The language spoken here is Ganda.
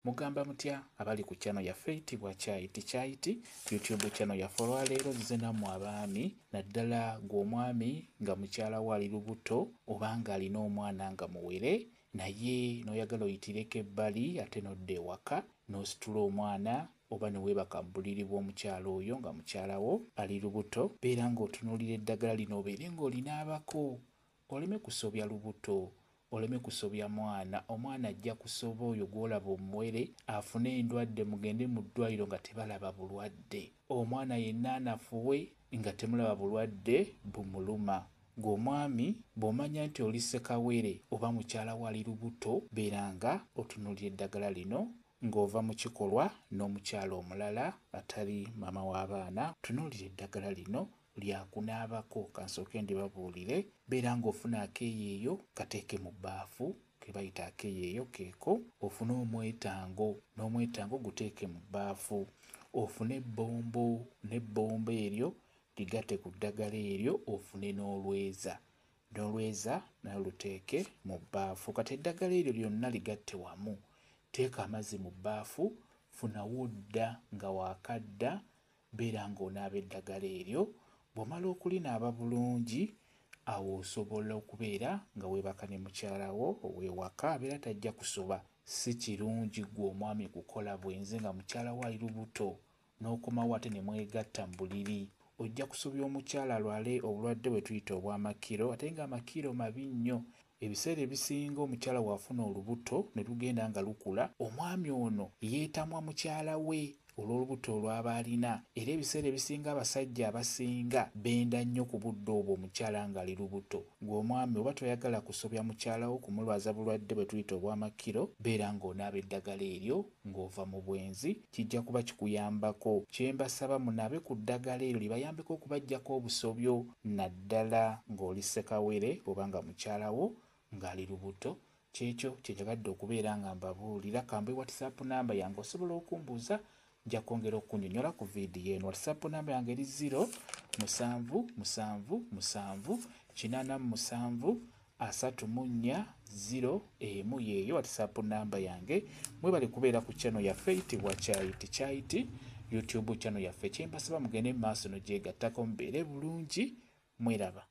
Mugamba mutya abali ku channel yaffe eyitibwa Kyayiti Kyayiti YouTube channel yaffe. Olwaleero nzize nammwe abaami, naddala ggwe omwami nga mukyala wo ali lubuto oba ng'alina omwana nga muwere, naye n'oyagala oyitireko ebbali ate n'odda ewaka n'ositula omwana oba ne weebaka mu buliri bw'omukyala oyo nga mukyala wo ali lubuto, beera ng'otunuulira eddagala lino obeere ng'olinaabako oleme kusobya lubuto. Oleme kusobya mwana. Omwana ajja kusoba oyo gw'olaba omuwere afune endwadde mugende mu ddwaliro nga tebalaba bulwadde. Omwana yenna anafuwe nga temulaba bulwadde bumuluma. Ggwe omwami bw'omanya nti oli ssekawere oba mukyala wo ali lubuto beera nga otunuulira eddagala lino ng'ova mu kikolwa n'omukyala omulala atali maama w'abaana. Tunuulira eddagala lino lya kunaabako. Kansooke ndibabuulire. Beera ng'ofuna akeeyeeyo kateeke mu bbaafu, ke bayita akeeyeeyo keeko. Ofune omwetango, n'omwetango guteeke mu bbaafu. Ofune ebbombo, n'ebbombo eryo ligatte ku ddagala eryo, ofune n'olweza, n'olweza nalwo luteeke mu bbaafu. Kati eddagala eryo lyonna ligatte wamu. Teeka amazzi mu bbaafu, funa w'odda nga waakadda, beera ng'onaaba eddagala eryo. Bw'omala okulinaaba bulungi, awo osobola okubeera nga weebaka ne mukyala wo ow'ewaka, abeera tajja kusoba. Si kirungi ggwe omwami kukola bwenzi nga mukyala wo ali lubuto n'okomawo ate ne mwegatta mu buliri. Ojja kusobya omukyala alwale obulwadde bwe tuyita obw'amakiro, ate ng'amakiro mabi nnyo. Ebiseera ebisinga omukyala bw'afuna olubuto ne lugenda nga lukula, omwami ono yeetamwa mukyala we olw'olubuto olw'aba alina. Era ebiseera ebisinga abasajja abasinga benda nnyo ku budde obwo omukyala ng'ali lubuto. Ggwe omwami oba toyagala kusobya mukyala wo kumulwaza bulwadde bwe tuyita obw'amakiro, beera ng'onaaba eddagala eryo ng'ova mu bwenzi, kijja kuba kikuyambako. Kye mbasaba munaabe ku ddagala eryo libayambeko okubaggyako obusobyo naddala ng'oli ssekawere oba nga mukyala wo ng'ali lubuto. Ky'ekyo kye njagadde okubeera nga mbabuulira. Kambe WhatsApp namba yange osobola okumbuuza, nja kwongera okukunnyonnyola ku vidiyo eno. WhatsApp namba yange eri 0 7 7 7 87 34 0 1, yeeyo WhatsApp namba yange. Mwebale kubeera ku channel yaffe eyitibwa Kyayiti Kyayiti YouTube channel yaffe. Kye mbasaba mugende mu maaso n'ogyegattako mubeere bulungi, mweraba.